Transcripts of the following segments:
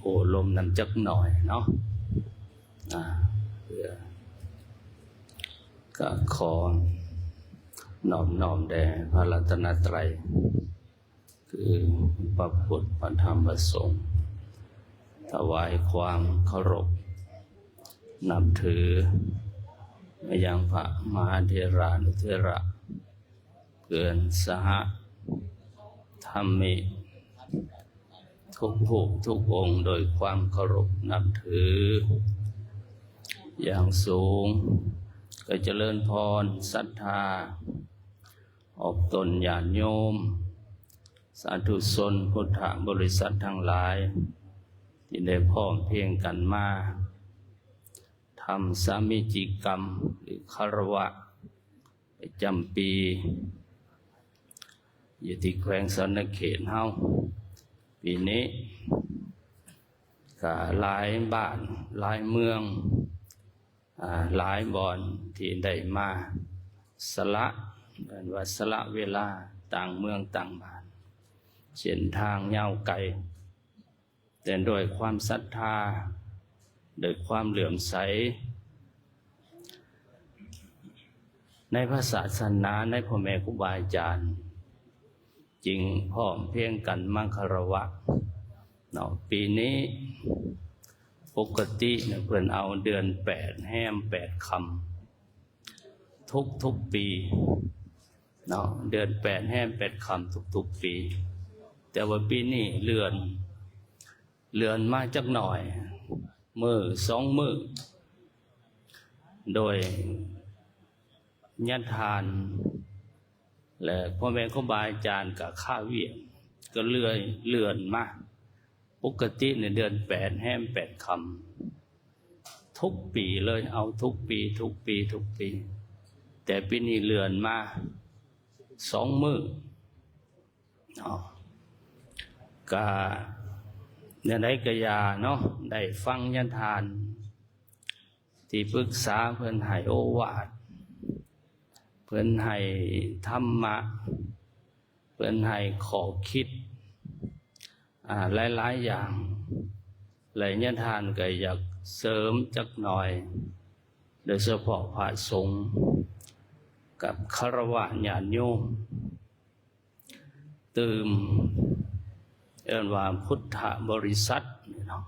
ໂອ້ລົມນຳຈັກໜ່ອຍເນາະ ອາ ເພື່ອ ກະຂໍນອບນ້ອມແດ່ພະລັດຕະນະໄຕ ຄືພະພຸດ ພະທຳ ພະສົງ ຖວາຍຄວາມເຄົາລົບນັບຖືມາຍັງພະມະຫາເຖລານຸເຖລະ ເພື່ອນສະຫະທຳມິ ທຸກຮູບທຸກອົງ ໂດຍຄວາມເຄົາລົບນັບຖືຢ່າງສູງ. ກໍຈະເລີນພອນສັດທາອອກຕົນຍາດໂຍມ ສາທຸຊົນ ພຸດທະບໍລິສັດທັງຫຼາຍ ທີ່ໄດ້ພ້ອມພຽງກັນມາທຳສາມີຈິກຳ ຫຼື ຄາລະວະ ປະຈຳປີ ຢູ່ທີ່ແຂວງສະຫວັນນະເຂດເຮົາ ປີນີ້ກະຫຼາຍບ້ານຫຼາຍເມືອງ ອາ ຫຼາຍບ່ອນທີ່ໄດ້ມາສະຫຼະ ເອີ້ນວ່າສະຫຼະເວລາຕ່າງເມືອງຕ່າງບ້ານ ເສັ້ນທາງຍາວໄກ ແຕ່ດ້ວຍຄວາມສັດທາ ດ້ວຍຄວາມເຫຼື້ອມໃສໃນພະສາສະໜາ ໃນພໍ່ແມ່ຄູບາອາຈານ ຈຶ່ງພ້ອມພຽງກັນມາຄາລະວະເນາະ. ປີນີ້ປົກກະຕິນະ ເພິ່ນເອົາເດືອນແປດແຮມແປດຄ່ຳ ທຸກໆປີເນາະ ເດືອນແປດແຮມແປດຄ່ຳທຸກໆປີ ແຕ່ວ່າປີນີ້ເລື່ອນ ເລື່ອນມາຈັກໜ່ອຍ ມື້ສອງມື້ ໂດຍຍາດທ່ານ ແລະ ພໍ່ແມ່ຄູບາອາຈານກະຄາວຽກ ກໍເລື່ອຍເລື່ອນມາ. ປົກກະຕິໃນເດືອນແປດແຮມແປດຄ່ຳ ທຸກປີເລີຍ ເອົາທຸກປີ ທຸກປີ ທຸກປີ ແຕ່ປີນີ້ເລື່ອນມາສອງມື້ເນາະ. ກະແນວໃດກະຢ່າເນາະ ໄດ້ຟັງຍາດທ່ານທີ່ປຶກສາເພິ່ນໃຫ້ໂອວາດ ເພິ່ນໃຫ້ທຳມະ ເພິ່ນໃຫ້ຂໍ້ຄິດ ອາ ຫຼາຍໆຢ່າງ ແລະ ຍາດທ່ານກໍຢາກເສີມຈັກໜ່ອຍ ໂດຍສະເພາະພະສົງກັບຄາລະວະຍາດໂຍມ ຕື່ມ ເອີ້ນວ່າພຸດທະບໍລິສັດນີ້ເນາະ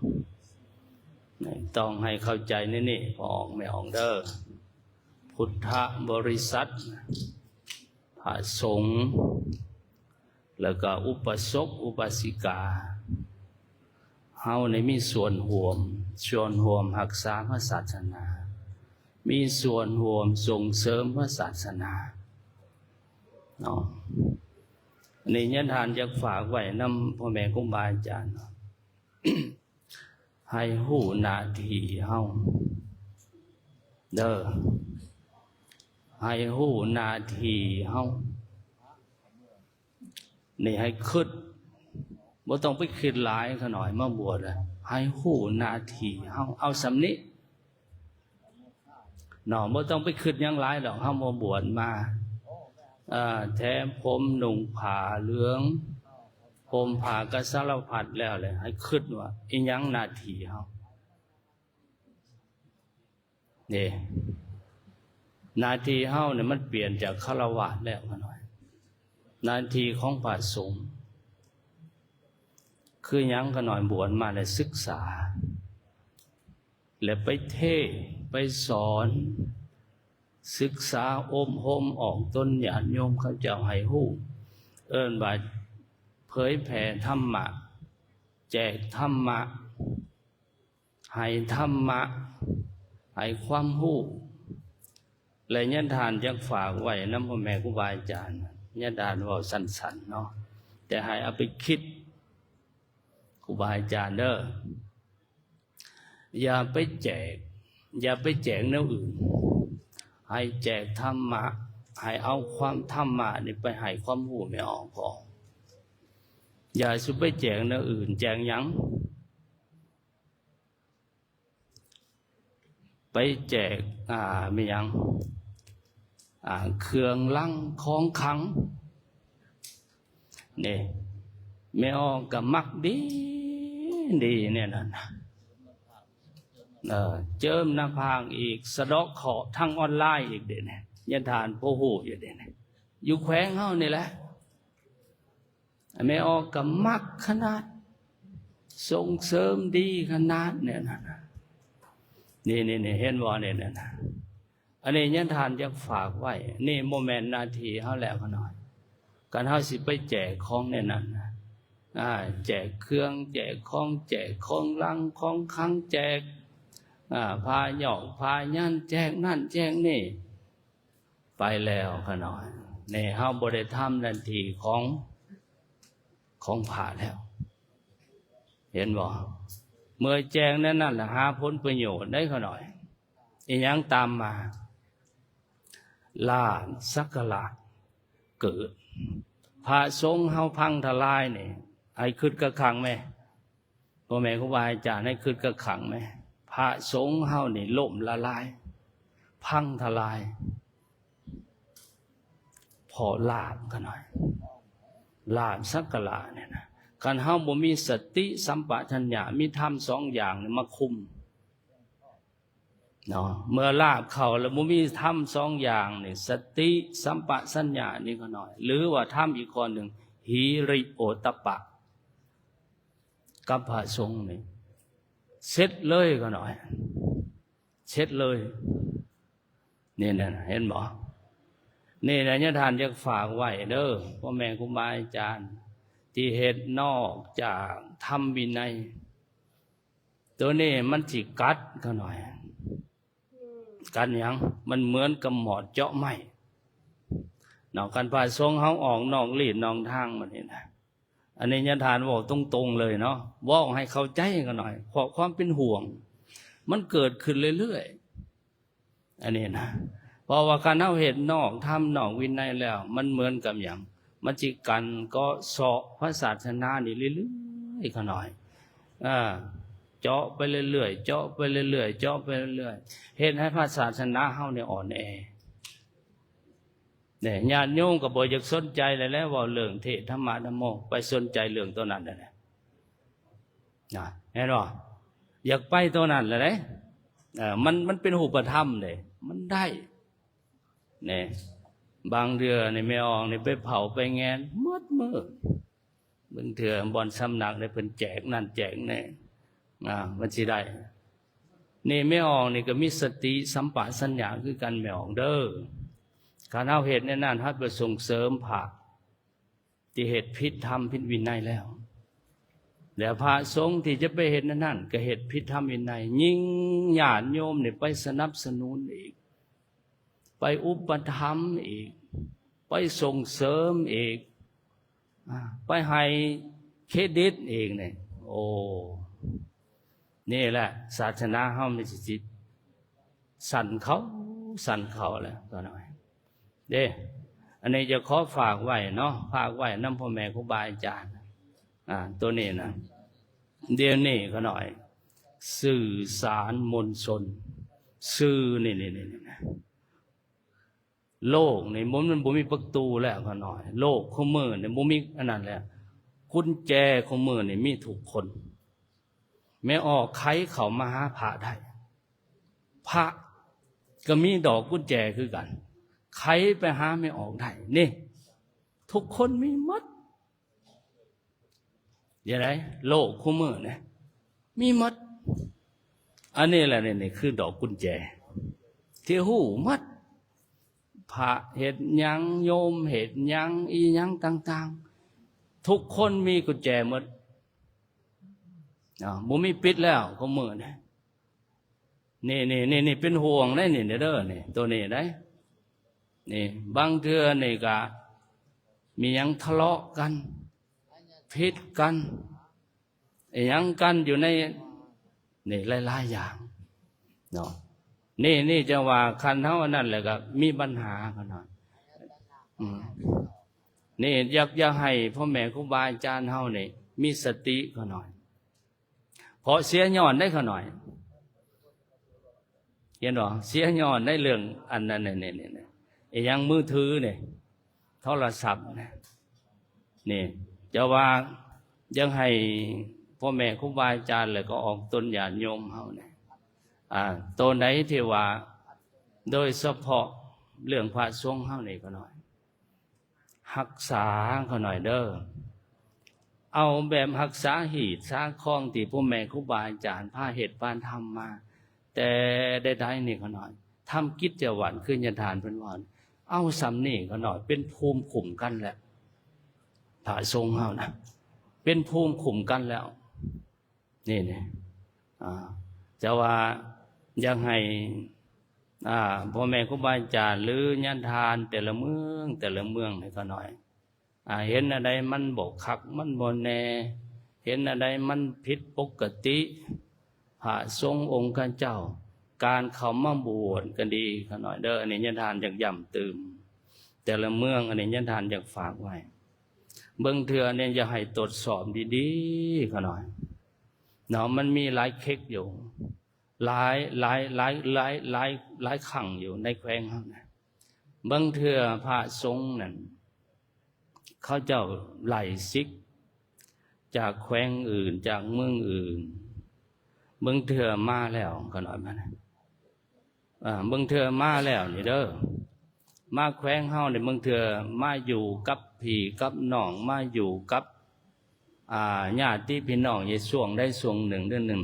ຕ້ອງໃຫ້ເຂົ້າໃຈໃນນີ້ ພໍ່ອອກແມ່ອອກເດີ ພຸດທະບໍລິສັດ ພະສົງ ແລ້ວກໍອຸປະສົກອຸປາສິກາ ເຮົາໄດ້ມີສ່ວນຮ່ວມ ສ່ວນຮ່ວມຮັກສາພະສາສະໜາ ມີສ່ວນຮ່ວມສົ່ງເສີມພະສາສະໜາເນາະ. ອັນນີ້ຍາດທ່ານຢາກຝາກໄວ້ນຳພໍ່ແມ່ຄູບາອາຈານ ໃຫ້ຮູ້ໜ້າທີ່ເຮົາເດີ ໃຫ້ຮູ້ໜ້າທີ່ເຮົາ ນີ້ໃຫ້ຄິດ ບໍ່ຕ້ອງໄປຄິດຫຼາຍ ຂະນ້ອຍມາບວດແລ້ວ ໃຫ້ຮູ້ໜ້າທີ່ເຮົາ ເອົາສ່ຳນີ້ເນາະ ບໍ່ຕ້ອງໄປຄິດຫຍັງຫຼາຍດອກ ເຮົາມາບວດມາ ເອີ ແຖມຜົມ ນຸ່ງຜ້າເຫຼືອງ ຫົ່ມຜ້າກະສາລະພັດແລ້ວແຫຼະ ໃຫ້ຄິດວ່າອີ່ຫຍັງໜ້າທີ່ເຮົາ ນີ້ ໜ້າທີ່ເຮົານີ້ມັນປ່ຽນຈາກຄາລະວາດແລ້ວຂະນ້ອຍ ໜ້າທີ່ຂອງພະສົງຄືຫຍັງຂະນ້ອຍ ບວດມາແລ້ວສຶກສາ ແລະ ໄປເທດ ໄປສອນ ສຶກສາອົບຮົມອອກຕົນຍາດໂຍມເຂົາເຈົ້າໃຫ້ຮູ້ ເອີ້ນວ່າເຜີຍແຜ່ທຳມະ ແຈກທຳມະ ໃຫ້ທຳມະ ໃຫ້ຄວາມຮູ້ ແລະ ຍາດທ່ານຢາກຝາກໄວ້ນຳພໍ່ແມ່ຄູບາອາຈານ ຍາດທ່ານເວົ້າສັ້ນໆເນາະ ແຕ່ໃຫ້ເອົາໄປຄິດ ຄູບາອາຈານເດີ ຢ່າໄປແຈກ ຢ່າໄປແຈກແນວອື່ນ ໃຫ້ແຈກທຳມະ ໃຫ້ເອົາຄວາມທຳມະນີ້ໄປໃຫ້ຄວາມຮູ້ແມ່ອອກພໍ ຢ່າສູ່ໄປແຈກແນວອື່ນ ແຈກຫຍັງ? ໄປແຈກ ອ່າ ແມ່ນຫຍັງ? ອ່າ ເຄື່ອງລັງຂອງຂັງ ນີ້ ແມ່ອອກກໍມັກດີ ດີແນວນັ້ນນະ ເອີ ເຈີມໜ້າຜາກອີກ ສະເດາະເຄາະທາງອອນລາຍອີກເດ້ນີ້ ຍາທ່ານພໍຮູ້ຢູ່ເດ້ນີ້ ຢູ່ແຂວງເຮົານີ້ແຫຼະ. ແມ່ອອກກໍມັກຂະໜາດ ສົ່ງເສີມດີຂະໜາດແນວນັ້ນນະ ນີ້ໆໆ ເຫັນບໍ່ ແນວນັ້ນນະ. ອັນນີ້ຍາທ່ານຢາກຝາກໄວ້ ນີ້ບໍ່ແມ່ນໜ້າທີ່ເຮົາແລ້ວຂະນ້ອຍ. ຄັນເຮົາຊິໄປແຈກຂອງແນວນັ້ນນະ ອາ ແຈກເຄື່ອງ ແຈກຂອງ ແຈກຂອງລັງ ຂອງຂັງ ແຈກ ອາ ຜ້າຍອກຜ້າຍັນ ແຈກນັ້ນແຈກນີ້ ໄປແລ້ວຂະນ້ອຍ. ນີ້ເຮົາບໍ່ໄດ້ທຳໜ້າທີ່ຂອງ ຂອງພະແລ້ວ ເຫັນບໍ່? ເມື່ອແຈກແນວນັ້ນລະ ຫາຜົນປະໂຫຍດໄດ້ຂະນ້ອຍ. ອີຫຍັງຕາມມາ? ລາບສັກກາລະເກີດ. ພະສົງເຮົາພັງທະລາຍນີ້ ໃຫ້ຄິດກະຄັ້ງແມ້ ພໍ່ແມ່ຄູບາອາຈານໃຫ້ຄິດກະຄັ້ງແມ້ ພະສົງເຮົານີ້ລົ້ມລະລາຍ ພັງທະລາຍ ເພາະລາບຂະນ້ອຍ ລາບສັກກາລະນີ້ນະ. ຄັນເຮົາບໍ່ມີສະຕິສຳປະຊັນຍະ ມີທຳສອງຢ່າງນີ້ມາຄຸມເນາະ ເມື່ອລາບເຂົ້າແລ້ວບໍ່ມີທຳສອງຢ່າງນີ້ ສະຕິສຳປະຊັນຍະນີ້ຂະນ້ອຍ ຫຼືວ່າທຳອີກຂໍ້ໜຶ່ງ ຫິລິໂອດຕະປະ ກັບພະສົງນີ້ ເສັດເລີຍຂະນ້ອຍ ເສັດເລີຍ. ນີ້ນະ ເຫັນບໍ່? ນີ້ນະ ຍາທ່ານຢາກຝາກໄວ້ເດີ ພໍ່ແມ່ຄູບາອາຈານ ທີ່ເຮັດນອກຈາກທຳວິໄນ ໂຕນີ້ມັນຊິກັດຂະນ້ອຍ. ກັດຫຍັງ? ມັນເໝືອນກັບໝອດເຈາະໄມ້ເນາະ. ຄັນພະສົງເຮົາອອກນອກລີດນອກທາງ ບັດນີ້ນະ ອັນນີ້ຍາທ່ານເວົ້າຕົງໆເລີຍເນາະ ເວົ້າໃຫ້ເຂົ້າໃຈກັນໜ້ອຍ ເພາະຄວາມເປັນຫ່ວງມັນເກີດຂຶ້ນເລື້ອຍໆ ອັນນີ້ນະ. ເພາະວ່າຄັນເຮົາເຮັດນອກທຳນອກວິໄນແລ້ວ ມັນເໝືອນກັບຫຍັງ? ມັນຊິກັນເກາະເຊາະພະສາສະໜານີ້ເລື້ອຍໆຂະນ້ອຍ ເຈາະໄປເລື້ອຍໆ ເຈາະໄປເລື້ອຍໆ ເຈາະໄປເລື້ອຍໆ ເຮັດໃຫ້ພະສາສະໜາເຮົານີ້ອ່ອນແອ. ນີ້ ຍາດໂຍມກໍບໍ່ຢາກສົນໃຈແລ້ວແຫຼະ ເວົ້າເລື່ອງເທດທຳມະທຳໂມ ໄປສົນໃຈເລື່ອງໂຕນັ້ນແຫຼະ ນະ ເຫັນບໍ່? ຢາກໄປໂຕນັ້ນແຫຼະເດ້ ເອີ ມັນ ມັນເປັນຮູບປະທຳເດ້ ມັນໄດ້ ນີ້ ບາງເທື່ອນີ້ແມ່ອອກນີ້ໄປເຝົ້າໄປແງນໝົດມື້ ບາງເທື່ອບ່ອນສຳນັກໄດ້ເພິ່ນແຈກນັ້ນແຈກນີ້ ອາ ມັນຊິໄດ້. ນີ້ແມ່ອອກນີ້ກໍມີສະຕິສຳປະຊັນຍະຄືກັນແມ່ອອກເດີ. ຄັນເຮົາເຮັດແນວນັ້ນ ເຮົາໄປສົ່ງເສີມພະທີ່ເຮັດຜິດທຳຜິດວິໄນແລ້ວ ແລະ ພະສົງທີ່ຈະໄປເຮັດແນວນັ້ນ ກໍເຮັດຜິດທຳວິໄນ ຍິ່ງຍາດໂຍມນີ້ໄປສະໜັບສະໜູນອີກ ໄປອຸປະຖຳອີກ ໄປສົ່ງເສີມອີກ ອາ ໄປໃຫ້ເຄຣດິດອີກນີ້ ໂອ້ ນີ້ແຫຼະ ສາສະໜາເຮົາມັນຊິ ສັ່ນເຂົ້າ ສັ່ນເຂົ້າແລ້ວ ຂະນ້ອຍເດ້. ອັນນີ້ຈະຂໍຝາກໄວ້ເນາະ ຝາກໄວ້ນຳພໍ່ແມ່ຄູບາອາຈານ ອາ ໂຕນີ້ນະ ດຽວນີ້ຂະນ້ອຍ ສື່ສານມວນຊົນ ສື່ນີ້ ນີ້ ນີ້ ນີ້ ໂລກນີ້ ມັນ ມັນບໍ່ມີປະຕູແລ້ວຂະນ້ອຍ ໂລກຄູ່ມື້ນີ້ບໍ່ມີອັນນັ້ນແລ້ວ ກຸນແຈຄູ່ມື້ນີ້ມີທຸກຄົນ ແມ່ອອກໄຂເຂົ້າມາຫາພະໄດ້ ພະກໍມີດອກກຸນແຈຄືກັນ ໄຂໄປຫາແມ່ອອກໄດ້ ນີ້ ທຸກຄົນມີໝົດ. ຈັ່ງໃດ ໂລກຄູ່ມື້ນີ້ມີໝົດ ອັນນີ້ແຫຼະ ນີ້ ນີ້ຄືດອກກຸນແຈທີ່ຮູ້ໝົດ ພະເຮັດຫຍັງ ໂຍມເຮັດຫຍັງ ອີ່ຫຍັງຕ່າງໆ ທຸກຄົນມີກຸນແຈໝົດ ອາ ບໍ່ມີປິດແລ້ວຄູ່ມື້ນີ້. ນີ້ ນີ້ ນີ້ ນີ້ເປັນຫ່ວງໄດ໋ນີ້ເດີ ນີ້ ໂຕນີ້ໄດ໋ ນີ້ ບາງເທື່ອນີ້ກະມີຫຍັງທະເລາະກັນ ຜິດກັນ ອີ່ຫຍັງກັນຢູ່ໃນ ນີ້ຫຼາຍໆຢ່າງເນາະ. ນີ້ ນີ້ຈັ່ງວ່າຄັນເຮົາອັນນັ້ນແລ້ວກໍມີບັນຫາຂະນ້ອຍ ອືມ ນີ້ຢາກ ຢາກໃຫ້ພໍ່ແມ່ຄູບາອາຈານເຮົານີ້ມີສະຕິຂະນ້ອຍ ເພາະເສຍຍ້ອນໄດ໋ຂະນ້ອຍ ເຫັນບໍ່? ເສຍຍ້ອນໃນເລື່ອງອັນນັ້ນ ນີ້ ນີ້ ນີ້ ອີ່ຫຍັງມືຖືນີ້ ໂທລະສັບນີ້ ນີ້ ຈະວ່າຢາກໃຫ້ ພໍ່ແມ່ຄູບາອາຈານ ແລ້ວກໍອອກຕົນຍາດໂຍມເຮົານີ້ ອ່າ ໂຕໃດທີ່ວ່າ ໂດຍສະເພາະເລື່ອງພະສົງເຮົານີ້ກໍໜ້ອຍ ຮັກສາເຂົາໜ້ອຍເດີ. ເອົາແບບຮັກສາຮີດສາຄອງທີ່ພໍ່ແມ່ຄູບາອາຈານພາເຮັດພາທຳມາ ແຕ່ໃດໆນີ້ເຂົາໜ້ອຍ ທຳກິດຈະວັດ ຄືຍາທ່ານເພິ່ນເວົ້າ ເອົາສ່ຳນີ້ເຂົາໜ້ອຍ ເປັນພູມຄຸ້ມກັນແລ້ວ. ພະສົງເຮົານະ ເປັນພູມຄຸ້ມກັນແລ້ວ. ນີ້ ນີ້ ອ່າ ຈະວ່າຢາກໃຫ້ ອ່າ ພໍ່ແມ່ຄູບາອາຈານ ຫຼືຍາທ່ານແຕ່ລະເມືອງ ແຕ່ລະເມືອງໃຫ້ເຂົາໜ້ອຍ ອ່າ ເຫັນອັນໃດມັນບໍ່ຄັກ ມັນບໍ່ແນ່ ເຫັນອັນໃດມັນຜິດປົກກະຕິ ພະສົງອົງຄະເຈົ້າ ການເຂົ້າມາບວດກໍດີເຂົາໜ້ອຍເດີ. ອັນນີ້ຍາທ່ານຢາກຢ້ຳຕື່ມ ແຕ່ລະເມືອງ ອັນນີ້ຍາທ່ານຢາກຝາກໄວ້. ເບິ່ງເທື່ອນີ້ຢາກໃຫ້ຕວດສອບດີໆເຂົາໜ້ອຍເນາະ ມັນມີຫຼາຍເຄັກຢູ່ ຫຼາຍ ຫຼາຍ ຫຼາຍ ຫຼາຍ ຫຼາຍ ຫຼາຍຄັ້ງຢູ່ໃນແຂວງເຮົານະ. ບາງເທື່ອພະສົງນັ້ນ ເຂົາເຈົ້າໄລ່ສິກຈາກແຂວງອື່ນ ຈາກເມືອງອື່ນ ບາງເທື່ອມາແລ້ວ ກໍນ້ອຍມານະ ອ່າ ບາງເທື່ອມາແລ້ວນີ້ເດີ ມາແຂວງເຮົານີ້ ບາງເທື່ອມາຢູ່ກັບພີ່ກັບນ້ອງ ມາຢູ່ກັບ ອ່າ ຍາດຕິພີ່ນ້ອງຢູ່ຊ່ວງໃດຊ່ວງໜຶ່ງ ເດືອນໜຶ່ງ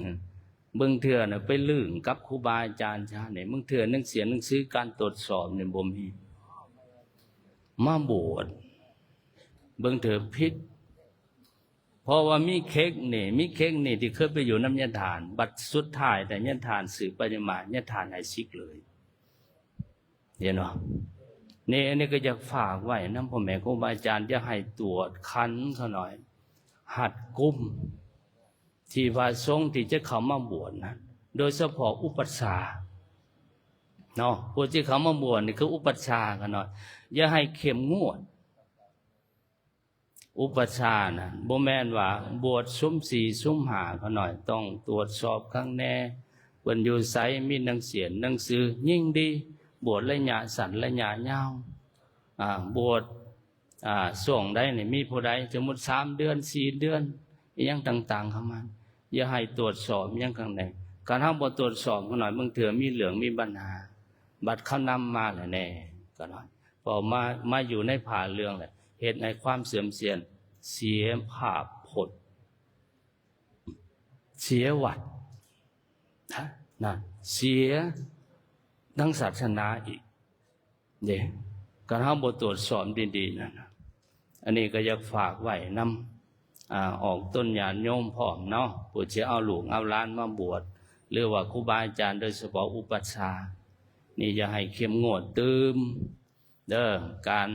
ບາງເທື່ອນະໄປລຶ້ງກັບຄູບາອາຈານຊະນີ້ ບາງເທື່ອໜັງສຽໜັງສືການຕວດສອບນີ້ບໍ່ມີ ມາບວດ ບາງເທື່ອຜິດ ເພາະວ່າມີເຄັກນີ້ ມີເຄັກນີ້ທີ່ເຄີຍໄປຢູ່ນຳຍາທ່ານ ບັດສຸດທ້າຍແຕ່ຍາທ່ານສືບໄປມາ ຍາທ່ານໃຫ້ສິກເລີຍ. ເຫັນບໍ່? ນີ້ ອັນນີ້ກໍຢາກຝາກໄວ້ນຳພໍ່ແມ່ຄູບາອາຈານ ຢາກໃຫ້ກວດຂັນເຂົາໜ້ອຍ ຮັດກຸມ ທີ່ພະສົງທີ່ຈະເຂົ້າມາບວດນະ ໂດຍສະເພາະອຸປັດຊາເນາະ ຜູ້ທີ່ເຂົ້າມາບວດນີ້ຄືອຸປັດຊາເຂົາໜ້ອຍ ຢ່າໃຫ້ເຂັ້ມງວດ. ອຸປັດຊານະ ບໍ່ແມ່ນວ່າບວດຊຸມສີ່ຊຸມຫ້າເຂົາໜ້ອຍ ຕ້ອງຕວດສອບຄັກແນ່ ເພິ່ນຢູ່ໃສ ມີໜັງສຽນໜັງສື ຍິ່ງດີ ບວດໄລຍະສັ້ນໄລຍະຍາວ ອ່າ ບວດ ອ່າ ຊ່ວງໃດນີ້ ມີຜູ້ໃດ ສົມມຸດສາມເດືອນ ສີ່ເດືອນ ອີ່ຫຍັງຕ່າງໆເຂົ້າມາ ຢ່າໃຫ້ຕວດສອບຫຍັງຂ້າງໃນ ຄັນເຮົາບໍ່ຕວດສອບເຂົາໜ້ອຍ ບາງເທື່ອມີເລື່ອງມີບັນຫາ ບັດເຂົານຳມາແລ້ວແນ່ ເຂົາໜ້ອຍ ເພາະມາ ມາຢູ່ໃນຜ້າເຫຼືອງແຫຼະ ເຮັດໃຫ້ຄວາມເສື່ອມເສຍ ເສຍພາບພົດ ເສຍວັດ ນະ ເສຍທັງສາສະໜາອີກເດ້ ຄັນເຮົາບໍ່ຕວດສອບດີໆນັ້ນນະ. ອັນນີ້ກໍຢາກຝາກໄວ້ນຳ ອ່າ ອອກຕົນຍາດໂຍມພ້ອມເນາະ ຜູ້ທີ່ເອົາລູກເອົາຫຼານມາບວດ ຫຼືວ່າຄູບາອາຈານ ໂດຍສະເພາະອຸປັດຊາ ນີ້ຢ່າໃຫ້ເຂັ້ມງວດຕື່ມ ເດີ ການ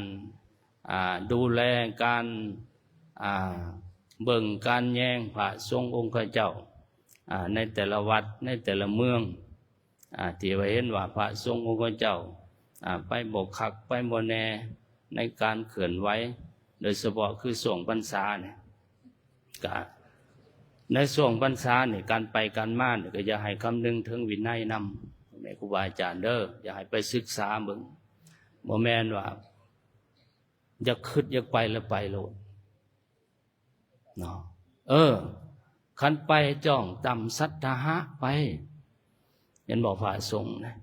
ອ່າ ດູແລ ການ ອ່າ ເບິ່ງການແຍງພະສົງອົງຄະເຈົ້າ ອ່າ ໃນແຕ່ລະວັດ ໃນແຕ່ລະເມືອງ ອ່າ ທີ່ວ່າເຫັນວ່າພະສົງອົງຄະເຈົ້າ ອ່າ ໄປບໍ່ຄັກ ໄປບໍ່ແນ່ ໃນການເຄື່ອນໄຫວ ໂດຍສະເພາະຄືຊ່ວງພັນສານີ້ ກະໃນຊ່ວງພັນສານີ້ ການໄປການມານີ້ ກໍຢ່າໃຫ້ຄຳນຶງເຖິງວິໄນນຳ ແມ່ຄູບາອາຈານເດີ ຢ່າໃຫ້ໄປສຶກສາເບິ່ງ ບໍ່ແມ່ນວ່າຢາກຄິດຢາກໄປແລ້ວໄປໂລດເນາະ. ເອີ ຄັນໄປຈ້ອງຕ່ຳສັດທະຫະໄປ ເຫັນບໍ່ ພະສົງນະ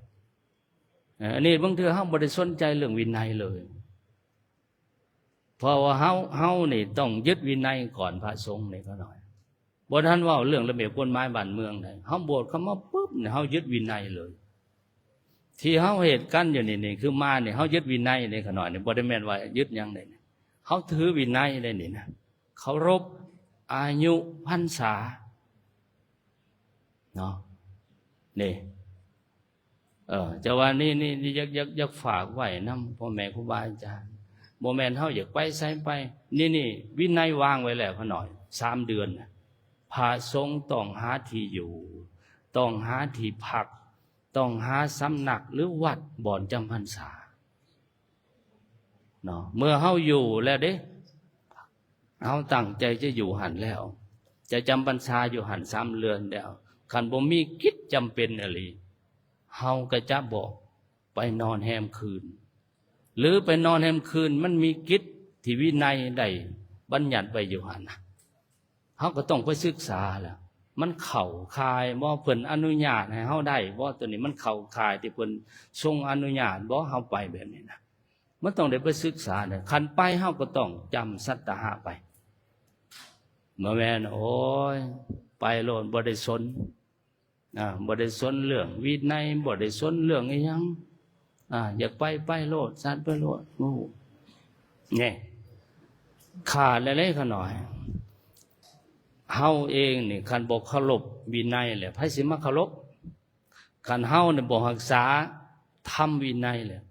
ເອີ ອັນນີ້ບາງເທື່ອເຮົາບໍ່ໄດ້ສົນໃຈເລື່ອງວິໄນເລີຍ ເພາະວ່າເຮົາ ເຮົານີ້ຕ້ອງຍຶດວິໄນກ່ອນ ພະສົງນີ້ກໍໜ້ອຍ ບໍ່ທັນເວົ້າເລື່ອງລະບຽບກົດໝາຍບ້ານເມືອງໃດ ເຮົາບວດເຂົ້າມາປຶບນີ້ ເຮົາຍຶດວິໄນເລີຍ. ທີ່ເຮົາເຮັດກັນຢູ່ນີ້ ນີ້ຄືມານີ້ ເຮົາຍຶດວິໄນເດ້ ຂະນ້ອຍນີ້ ບໍ່ໄດ້ແມ່ນວ່າຍຶດຫຍັງເດ້ ເຮົາຖືວິໄນເດ້ນີ້ນະ ເຄົາລົບອາຍຸພັນສາເນາະ ນີ້ ເອີ ຈະວ່ານີ້ ນີ້ ນີ້ ຢາກ ຢາກ ຢາກຝາກໄວ້ນຳພໍ່ແມ່ຄູບາອາຈານ ບໍ່ແມ່ນເຮົາຢາກໄປໃສໄປ ນີ້ ນີ້ ວິໄນວາງໄວ້ແລ້ວຂະນ້ອຍ ສາມເດືອນນະ ພະສົງຕ້ອງຫາທີ່ຢູ່ ຕ້ອງຫາທີ່ພັກ ຕ້ອງຫາສຳນັກ ຫຼື ວັດບ່ອນຈຳພັນສາເນາະ ເມື່ອເຮົາຢູ່ແລ້ວເດ້ ເຮົາຕັ້ງໃຈຈະຢູ່ຫັ້ນແລ້ວ ຈະຈຳພັນສາຢູ່ຫັ້ນສາມເດືອນແລ້ວ ຄັນບໍ່ມີກິດຈຳເປັນອີ່ຫຼີ ເຮົາກໍຈະບໍ່ໄປນອນແຮມຄືນ ຫຼື ໄປນອນແຮມຄືນ ມັນມີກິດທີ່ວິໄນໄດ້ບັນຍັດໄວ້ຢູ່ຫັ້ນນະ ເຮົາກໍຕ້ອງໄປສຶກສາແຫຼະ ມັນເຂົ້າຂ່າຍບໍ່? ເພິ່ນອະນຸຍາດໃຫ້ເຮົາໄດ້ບໍ່? ໂຕນີ້ມັນເຂົ້າຂ່າຍທີ່ເພິ່ນຊົງອະນຸຍາດບໍ່? ເຮົາໄປແບບນີ້ນະ ມັນຕ້ອງໄດ້ໄປສຶກສາເດ້. ຄັນໄປເຮົາກໍຕ້ອງຈຳສັດຕະຫະໄປ ບໍ່ແມ່ນ ໂອ້ຍ ໄປໂລດ ບໍ່ໄດ້ສົນ ອ່າ ບໍ່ໄດ້ສົນເລື່ອງວິໄນ ບໍ່ໄດ້ສົນເລື່ອງອີ່ຫຍັງ ອ່າ ຢາກໄປ ໄປໂລດ ສັດໄປໂລດ. ໂອ້ ນີ້ ຂາດແລ້ວເດ້ຂ້ານ້ອຍ. ເຮົາເອງນີ້ ຄັນບໍ່ເຄົາລົບວິໄນແລ້ວ ໃຜຊິມາເຄົາລົບ? ຄັນເຮົານີ້ບໍ່ຮັກສາທຳວິໄນແລ້ວ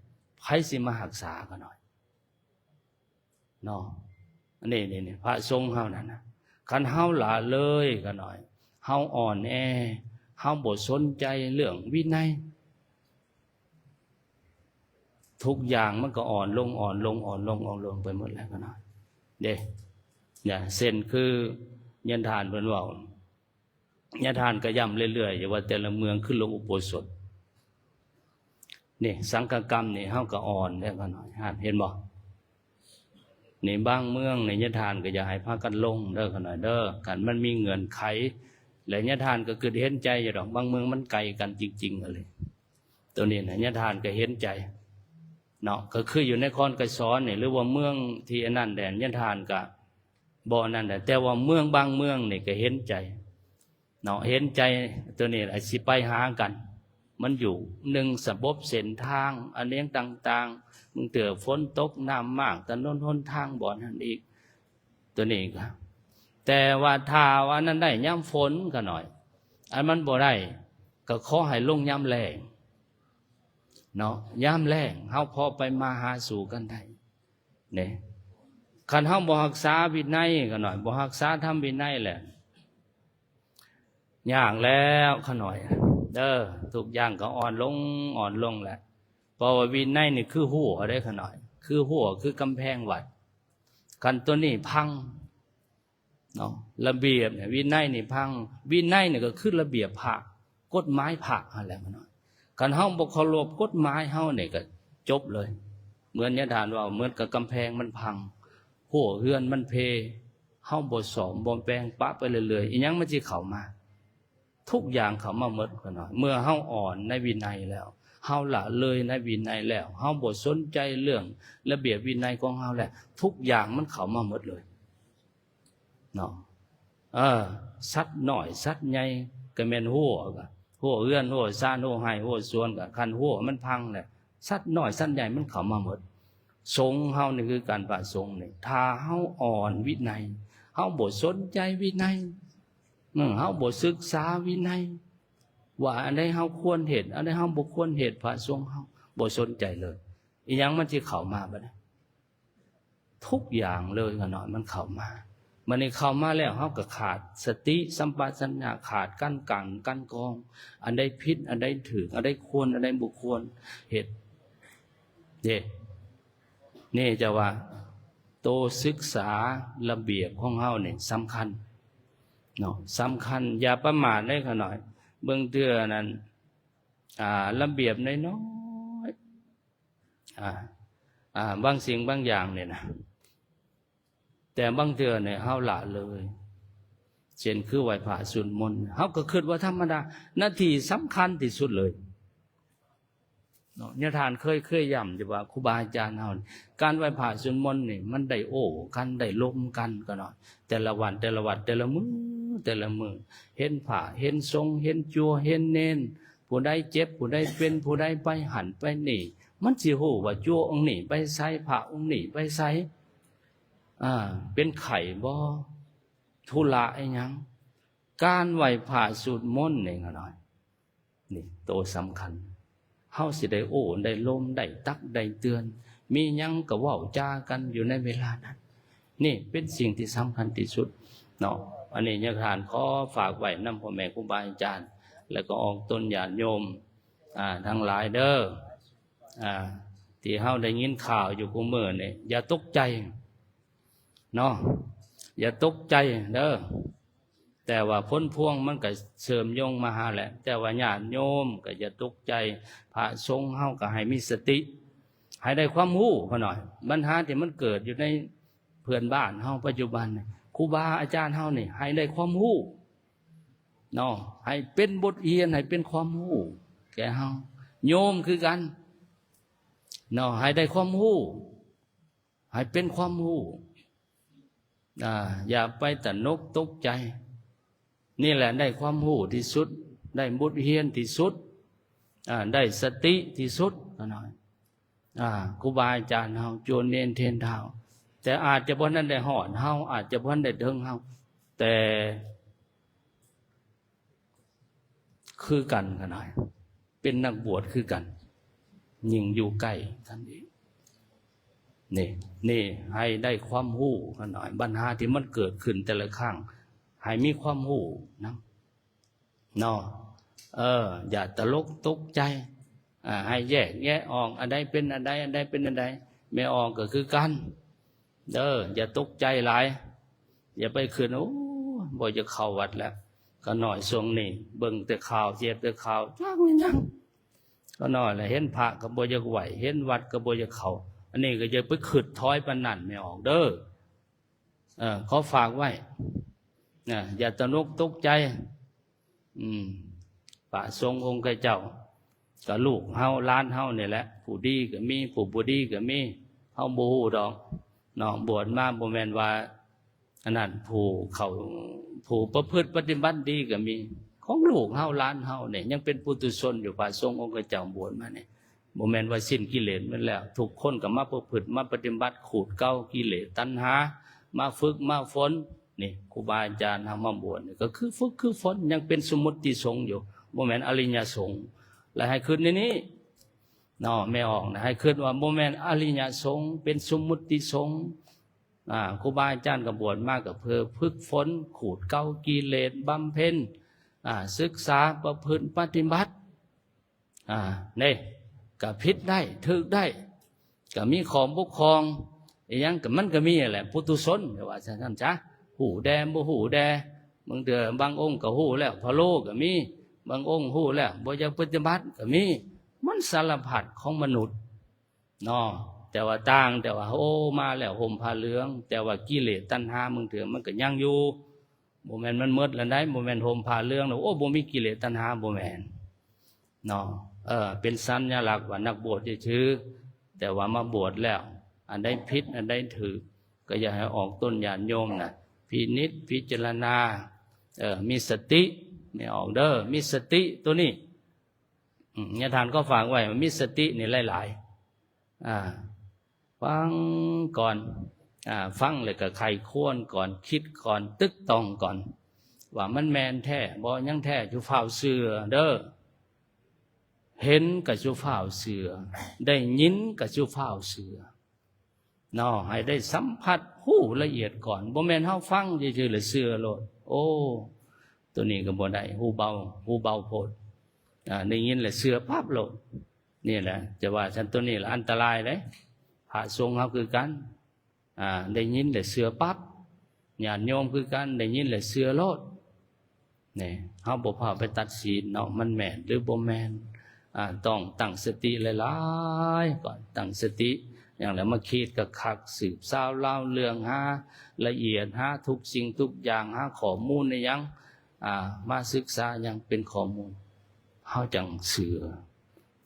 ໃຜຊິມາຮັກສາຂ້ານ້ອຍ? ເນາະ ນີ້ ນີ້ ນີ້ ພະສົງເຮົານັ້ນນະ ຄັນເຮົາລະເລີຍຂ້ານ້ອຍ ເຮົາອ່ອນແອ ເຮົາບໍ່ສົນໃຈເລື່ອງວິໄນ ທຸກຢ່າງມັນກໍອ່ອນລົງ ອ່ອນລົງ ອ່ອນລົງ ອ່ອນລົງໄປໝົດແລ້ວຂ້ານ້ອຍເດ້. ເຊັ່ນຄືຍາທ່ານເພິ່ນເວົ້າ ຍາທ່ານກໍຢ້ຳເລື້ອຍໆຢູ່ວ່າແຕ່ລະເມືອງຄືລົງອຸໂບສົດ ນີ້ສັງຄະກຳນີ້ເຮົາກໍອ່ອນແລ້ວຂ້ານ້ອຍ ຫັ້ນເຫັນບໍ່? ນີ້ບາງເມືອງນີ້ຍາທ່ານກໍຢາກໃຫ້ພາກັນລົງເດີຂ້ານ້ອຍເດີ ຄັນມັນມີເງື່ອນໄຂ ແລະຍາທ່ານກໍຄິດເຫັນໃຈຢູ່ດອກ ບາງເມືອງມັນໄກກັນຈິງໆ ອີ່ຫຼີ ໂຕນີ້ນະຍາທ່ານກໍເຫັນໃຈເນາະ. ກໍຄືຢູ່ນະຄອນໄກສອນນີ້ ຫຼືວ່າເມືອງທີ່ອັນນັ້ນແດນ ຍາທ່ານກໍ ບໍ່ນັ້ນແຫຼະ ແຕ່ວ່າເມືອງບາງເມືອງນີ້ກໍເຫັນໃຈເນາະ ເຫັນໃຈໂຕນີ້ແຫຼະ ຊິໄປຫາກັນ ມັນຢູ່ໜຶ່ງ ລະບົບເສັ້ນທາງ ອັນຫຍັງຕ່າງໆ ບາງເທື່ອຝົນຕົກ ນ້ຳມາກ ຖະໜົນຫົນທາງບໍ່ນັ້ນອີກ ໂຕນີ້ກໍ ແຕ່ວ່າຖ້າວ່າອັນນັ້ນໄດ້ຍາມຝົນກໍໜ້ອຍ ອັນມັນບໍ່ໄດ້ກໍຂໍໃຫ້ລົງຍາມແລ້ງເນາະ ຍາມແລ້ງເຮົາພໍໄປມາຫາສູ່ກັນໄດ້. ນີ້ ຄັນເຮົາບໍ່ຮັກສາວິໄນຂ້ານ້ອຍ ບໍ່ຮັກສາທຳວິໄນແຫຼະ ຍາກແລ້ວຂ້ານ້ອຍເດີ ທຸກຢ່າງກໍອ່ອນລົງ ອ່ອນລົງແຫຼະ ເພາະວ່າວິໄນນີ້ຄືຮົ້ວເດ້ຂ້ານ້ອຍ ຄືຮົ້ວ ຄືກຳແພງວັດ ຄັນໂຕນີ້ພັງ ເນາະ ລະບຽບນີ້ ວິໄນນີ້ພັງ ວິໄນນີ້ກໍຄືລະບຽບພະ ກົດໝາຍພະຫັ້ນແຫຼະ ຄັນເຮົາບໍ່ເຄົາລົບກົດໝາຍເຮົານີ້ກໍຈົບເລີຍ ເໝືອນຍາທ່ານເວົ້າ ເໝືອນກັບກຳແພງມັນພັງ ຮົ້ວເຮືອນມັນເພ ເຮົາບໍ່ສ້ອມບໍ່ແປງ ປະໄປເລື້ອຍໆ ອີ່ຫຍັງມັນຊິເຂົ້າມາ? ທຸກຢ່າງເຂົ້າມາໝົດຂ້ານ້ອຍ ເມື່ອເຮົາອ່ອນໃນວິໄນແລ້ວ ເຮົາລະເລີຍໃນວິໄນແລ້ວ ເຮົາບໍ່ສົນໃຈເລື່ອງລະບຽບວິໄນຂອງເຮົາແລ້ວ ທຸກຢ່າງມັນເຂົ້າມາໝົດເລີຍ ເນາະ ເອີ ສັດນ້ອຍສັດໃຫຍ່ກໍແມ່ນຮົ້ວ ຮົ້ວເຮືອນ ຮົ້ວຊານ ຮົ້ວໄຮ່ ຮົ້ວສວນ ກໍຄັນຮົ້ວມັນພັງແລ້ວ ສັດນ້ອຍສັດໃຫຍ່ມັນເຂົ້າມາໝົດ. ສົງເຮົານີ້ຄືກັນ ພະສົງນີ້ ຖ້າເຮົາອ່ອນວິໄນ ເຮົາບໍ່ສົນໃຈວິໄນ ເອີ ເຮົາບໍ່ສຶກສາວິໄນ ວ່າອັນໃດເຮົາຄວນເຮັດ ອັນໃດເຮົາບໍ່ຄວນເຮັດ ພະສົງເຮົາບໍ່ສົນໃຈເລີຍ ອີ່ຫຍັງມັນຊິເຂົ້າມາບັດນີ້? ທຸກຢ່າງເລີຍ ຂ້ານ້ອຍ ມັນເຂົ້າມາ ບັດນີ້ເຂົ້າມາແລ້ວ ເຮົາກໍຂາດສະຕິສຳປະຊັນຍະ ຂາດການກັ່ງການກອງ ອັນໃດຜິດ ອັນໃດຖືກ ອັນໃດຄວນ ອັນໃດບໍ່ຄວນເຮັດເດ້. ນີ້ຈະວ່າໂຕສຶກສາລະບຽບຂອງເຮົານີ້ສຳຄັນເນາະ ສຳຄັນ ຢ່າປະໝາດເດ້ຂ້ານ້ອຍ. ເບິ່ງເທື່ອນັ້ນ ອ່າ ລະບຽບນ້ອຍໆ ອ່າ ອ່າ ບາງສິ່ງບາງຢ່າງນີ້ນະ ແຕ່ບາງເທື່ອນີ້ເຮົາລະເລີຍ ເຊັ່ນຄືໄຫວ້ພະສວດມົນ ເຮົາກໍຄິດວ່າທຳມະດາ ໜ້າທີ່ສຳຄັນທີ່ສຸດເລີຍເນາະ. ຍາທ່ານເຄີຍ ເຄີຍຢ້ຳຢູ່ວ່າຄູບາອາຈານເຮົາ ການໄຫວ້ພະສວດມົນນີ້ ມັນໄດ້ໂອ້ກັນ ໄດ້ລົມກັນກໍເນາະ ແຕ່ລະວັດ ແຕ່ລະວັດ ແຕ່ລະມື້ ແຕ່ລະມື້ ເຫັນພະ ເຫັນສົງ ເຫັນຈົວ ເຫັນເນນ ຜູ້ໃດເຈັບ ຜູ້ໃດເປັນ ຜູ້ໃດໄປຫັ້ນໄປນີ້ ມັນຊິຮູ້ວ່າຈົວອົງນີ້ໄປໃສ ພະອົງນີ້ໄປໃສ ອ່າ ເປັນໄຂ້ບໍ່ ທຸລະອີ່ຫຍັງ. ການໄຫວ້ພະສວດມົນນີ້ກໍໜ້ອຍ ນີ້ໂຕສຳຄັນ ເຮົາຊິໄດ້ໂອ້ໄດ້ລົມ ໄດ້ຕັກໄດ້ເຕືອນ ມີຫຍັງກໍເວົ້າຈາກັນຢູ່ໃນເວລານັ້ນ ນີ້ເປັນສິ່ງທີ່ສຳຄັນທີ່ສຸດເນາະ. ອັນນີ້ຍາທ່ານຂໍຝາກໄວ້ນຳພໍ່ແມ່ຄູບາອາຈານ ແລະກໍອອກຕົນຍາດໂຍມ ອ່າ ທັງຫຼາຍເດີ ອ່າ ທີ່ເຮົາໄດ້ຍິນຂ່າວຢູ່ຄູ່ມື້ນີ້ ຢ່າຕົກໃຈເນາະ ຢ່າຕົກໃຈເດີ. ແຕ່ວ່າຜົນພວງມັນກໍເຊື່ອມໂຍງມາຫາແຫຼະ ແຕ່ວ່າຍາດໂຍມກໍຢ່າຕົກໃຈ ພະສົງເຮົາກໍໃຫ້ມີສະຕິ ໃຫ້ໄດ້ຄວາມຮູ້ພໍໜ້ອຍ. ບັນຫາທີ່ມັນເກີດຢູ່ໃນເພື່ອນບ້ານເຮົາປັດຈຸບັນນີ້ ໂຄ ຄູບາອາຈານເຮົານີ້ໃຫ້ໄດ້ຄວາມຮູ້ເນາະ ໃຫ້ເປັນບົດຮຽນ ໃຫ້ເປັນຄວາມຮູ້ແກ່ເຮົາ. ໂຍມຄືກັນເນາະ ໃຫ້ໄດ້ຄວາມຮູ້ ໃຫ້ເປັນຄວາມຮູ້ ອາ ຢ່າໄປຕະໜົກຕົກໃຈ. ນີ້ແຫຼະໄດ້ຄວາມຮູ້ທີ່ສຸດ ໄດ້ບົດຮຽນທີ່ສຸດ ອາ ໄດ້ສະຕິທີ່ສຸດ. ຂ້ານ້ອຍ ອາ ຄູບາອາຈານເຮົາ ໂຈນເນນເທນທ້າວ ແຕ່ອາດຈະບໍ່ທັນໄດ້ຮອດເຮົາ ອາດຈະບໍ່ທັນໄດ້ເຖິງເຮົາ ແຕ່ ຄືກັນ ຂ້ານ້ອຍ ເປັນນັກບວດຄືກັນ ຍິ່ງຢູ່ໃກ້ກັນອີກ. ນີ້ ນີ້ໃຫ້ໄດ້ຄວາມຮູ້ ຂ້ານ້ອຍ ບັນຫາທີ່ມັນເກີດຂຶ້ນແຕ່ລະຄັ້ງ ໃຫ້ມີຄວາມຮູ້ນຳເນາະ. ເອີ ຢ່າຕະຫຼົກຕົກໃຈ ອາ ໃຫ້ແຍກແຍະອອກ ອັນໃດເປັນອັນໃດ ອັນໃດເປັນອັນໃດ. ແມ່ອອກກໍຄືກັນເດີ ຢ່າຕົກໃຈຫຼາຍ ຢ່າໄປຄິດ ໂອ້ ບໍ່ຢາກເຂົ້າວັດແລ້ວ. ຂ້ານ້ອຍຊ່ວງນີ້ເບິ່ງແຕ່ຂ່າວ ເສບແຕ່ຂ່າວ ຈັກແມ່ນຫຍັງ. ຂ້ານ້ອຍລະເຫັນພະກໍບໍ່ຢາກໄຫວ້ ເຫັນວັດກໍບໍ່ຢາກເຂົ້າ. ອັນນີ້ກໍຢ່າໄປຄິດຖອຍປານນັ້ນ ແມ່ອອກເດີ. ເອີ ຂໍຝາກໄວ້ນະ ຢ່າຕະໜົກຕົກໃຈ. ອືມ ພະສົງອົງຄະເຈົ້າ ກໍລູກເຮົາ ຫຼານເຮົານີ້ແຫຼະ ຜູ້ດີກໍມີ ຜູ້ບໍ່ດີກໍມີ ເຮົາບໍ່ຮູ້ດອກເນາະ. ບວດມາບໍ່ແມ່ນວ່າ ອັນນັ້ນ ຜູ້ເຂົ້າ ຜູ້ປະພຶດປະຕິບັດດີກໍມີ ຂອງລູກເຮົາ ຫຼານເຮົານີ້ ຍັງເປັນປຸຖຸຊົນຢູ່. ພະສົງອົງຄະເຈົ້າບວດມານີ້ ບໍ່ແມ່ນວ່າສິ້ນກິເລດໝົດແລ້ວ ທຸກຄົນກໍມາປະພຶດມາປະຕິບັດ ຂູດເກົ່າກິເລດຕັນຫາ ມາຝຶກມາຝົນ. ນີ້ ຄູບາອາຈານເຮົາມາບວດນີ້ ກໍຄືຝຶກຄືຝົນ ຍັງເປັນສົມມຸດຕິສົງຢູ່ ບໍ່ແມ່ນອະລິຍະສົງ. ແລະໃຫ້ຄິດໃນນີ້ເນາະ ແມ່ອອກນະ ໃຫ້ຄິດວ່າບໍ່ແມ່ນອະລິຍະສົງ ເປັນສົມມຸດຕິສົງ. ອາ ຄູບາອາຈານກໍບວດມາກໍເພື່ອຝຶກຝົນ ຂູດເກົ່າກິເລດ ບຳເພັນ ອາ ສຶກສາ ປະພຶດປະຕິບັດ. ອາ ນີ້ ກໍຜິດໄດ້ ຖືກໄດ້ ກໍມີຂໍ້ບົກຜ່ອງອີ່ຫຍັງ ກໍມັນກໍມີແຫຼະ ປຸຖຸຊົນ ແຕ່ວ່າຊັ້ນຊະ ຮູ້ແດ່ບໍ່ຮູ້ແດ່. ບາງເທື່ອບາງອົງກໍຮູ້ແລ້ວ ພະໂລກໍມີ ບາງອົງຮູ້ແລ້ວ ບໍ່ຢາກປະຕິບັດກໍມີ. ມັນສາລະພັດຂອງມະນຸດເນາະ. ແຕ່ວ່າຕ່າງ ແຕ່ວ່າ ໂອ້ ມາແລ້ວຫົ່ມຜ້າເຫຼືອງ ແຕ່ວ່າກິເລດຕັນຫາບາງເທື່ອມັນກໍຍັງຢູ່. ບໍ່ແມ່ນມັນໝົດແລ້ວໃດ ບໍ່ແມ່ນຫົ່ມຜ້າເຫຼືອງແລ້ວ ໂອ້ ບໍ່ມີກິເລດຕັນຫາ ບໍ່ແມ່ນເນາະ. ເອີ ເປັນສັນຍະລັກວ່ານັກບວດຊື່ໆ ແຕ່ວ່າມາບວດແລ້ວ ອັນໃດຜິດ ອັນໃດຖືກ ກໍຢາກໃຫ້ອອກຕົນຍາດໂຍມນະ ພິນິດພິຈາລະນາ ເອີ ມີສະຕິ ແມ່ອອກເດີ ມີສະຕິໂຕນີ້. ອາ ຍາທ່ານກໍຝາກໄວ້ ມີສະຕິນີ້ຫຼາຍໆ ອາ ຟັງກ່ອນ ອາ ຟັງແລ້ວກໍໃຄ່ຄວນກ່ອນ ຄິດກ່ອນ ຕຶກຕອງກ່ອນ ວ່າມັນແມ່ນແທ້ບໍ່ ຫຍັງແທ້ ຢ່າຟ້າວເຊື່ອເດີ. ເຫັນກໍຢ່າຟ້າວເຊື່ອ ໄດ້ຍິນກໍຢ່າຟ້າວເຊື່ອເນາະ. ໃຫ້ໄດ້ສຳຜັດຮູ້ລະອຽດກ່ອນ ບໍ່ແມ່ນເຮົາຟັງຊື່ໆ ແລ້ວເຊື່ອໂລດ. ໂອ້ ໂຕນີ້ກໍບໍ່ໄດ້ ຮູ້ເບົາ ຮູ້ເບົາໂພດ ອາ ໄດ້ຍິນແລ້ວເຊື່ອປັບໂລດ. ນີ້ແຫຼະ ຈະວ່າຊັ້ນ ໂຕນີ້ລະອັນຕະລາຍເດ້. ພະສົງເຮົາຄືກັນ ອາ ໄດ້ຍິນແລ້ວເຊື່ອປັບ ຍາດໂຍມຄືກັນ ໄດ້ຍິນແລ້ວເຊື່ອໂລດ. ນີ້ ເຮົາບໍ່ພາໄປຕັດສິນເນາະ ມັນແມ່ນຫຼືບໍ່ແມ່ນ. ອາ ຕ້ອງຕັ້ງສະຕິຫຼາຍໆກ່ອນ ຕັ້ງສະຕິຫຍັງ ແລ້ວມາຄິດຄັກໆ ສືບສາວລາວເລື່ອງ ຫາລະອຽດ ຫາທຸກສິ່ງທຸກຢ່າງ ຫາຂໍ້ມູນອີ່ຫຍັງ ອາ ມາສຶກສາຫຍັງເປັນຂໍ້ມູນ ເຮົາຈັ່ງເຊື່ອ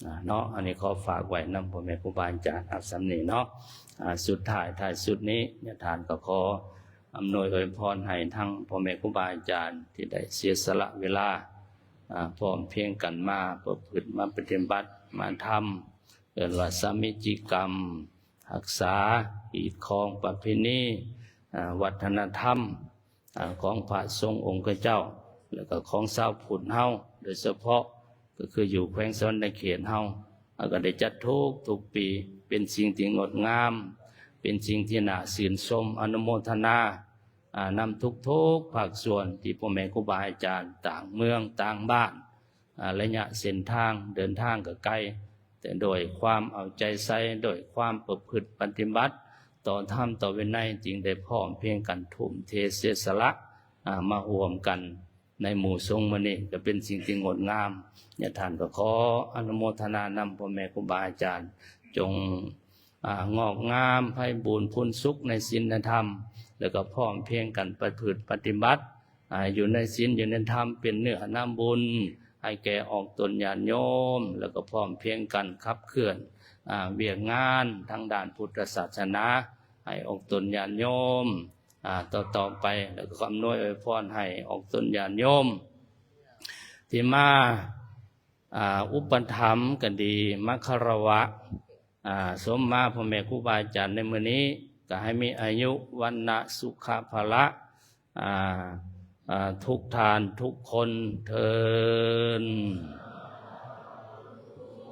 ອາ ເນາະ. ອັນນີ້ຂໍຝາກໄວ້ນຳພໍ່ແມ່ຄູບາອາຈານ ເອົາສ່ຳນີ້ເນາະ. ອາ ສຸດທ້າຍ ທ້າຍສຸດນີ້ ຍາທ່ານກໍຂໍອຳນວຍອວຍພອນໃຫ້ທັງພໍ່ແມ່ຄູບາອາຈານທີ່ໄດ້ເສຍສະຫຼະເວລາ ອາ ພ້ອມພຽງກັນມາປະພຶດ ມາປະຕິບັດ ມາທຳ ເອີ້ນວ່າສາມີຈິກຳ ຮັກສາຮີດຄອງປະເພນີ ອາ ວັດທະນະທຳ ອາ ຂອງພະສົງອົງຄະເຈົ້າ ແລ້ວກໍຂອງຊາວພຸດເຮົາໂດຍສະເພາະ ກໍຄືຢູ່ແຂວງສະຫວັນນະເຂດເຮົາ ເຮົາກໍໄດ້ຈັດທຸກໆປີ ເປັນສິ່ງທີ່ງົດງາມ ເປັນສິ່ງທີ່ໜ້າຊື່ນຊົມ ອະນຸໂມທະນາ ອາ ນຳທຸກໆພາກສ່ວນ ທີ່ພໍ່ແມ່ຄູບາອາຈານຕ່າງເມືອງຕ່າງບ້ານ ອາ ໄລຍະເສັ້ນທາງເດີນທາງກໍໄກ ແຕ່ດ້ວຍຄວາມເອົາໃຈໃສ່ ດ້ວຍຄວາມປະພຶດປະຕິບັດຕໍ່ທຳຕໍ່ວິໄນ ຈຶ່ງໄດ້ພ້ອມພຽງກັນທຸ່ມເທເສຍສະຫຼະ ອາ ມາຮ່ວມກັນໃນໝູ່ສົງມື້ນີ້ ກໍເປັນສິ່ງທີ່ງົດງາມ. ຍາທ່ານກໍຂໍອະນຸໂມທະນານຳພໍ່ແມ່ຄູບາອາຈານ ຈົ່ງ ອ່າ ງອກງາມໄພບູນພູນສຸກໃນສິນໃນທຳ ແລ້ວກໍພ້ອມພຽງກັນປະພຶດປະຕິບັດ ອ່າ ຢູ່ໃນສິນຢູ່ໃນທຳ ເປັນເນື້ອນຳບຸນໃຫ້ແກ່ອອກຕົນຍາດໂຍມ ແລ້ວກໍພ້ອມພຽງກັນຂັບເຄື່ອນ ອ່າ ວຽກງານທາງດ້ານພຸດທະສາສະໜາ ໃຫ້ອອກຕົນຍາດໂຍມ ອ່າ ຕໍ່ໆໄປ ແລ້ວກໍອຳນວຍອວຍພອນໃຫ້ອອກຕົນຍາດໂຍມ ທີ່ມາ ອ່າ ອຸປະຖຳກໍດີ ມາຄາລະວະ ອ່າ ສົມມາພໍ່ແມ່ຄູບາອາຈານໃນມື້ນີ້ ກໍໃຫ້ມີອາຍຸ ວັນນະ ສຸຂະ ພະລະ ອ່າ ອ່າ ທຸກທ່ານທຸກຄົນເທີ້ນ.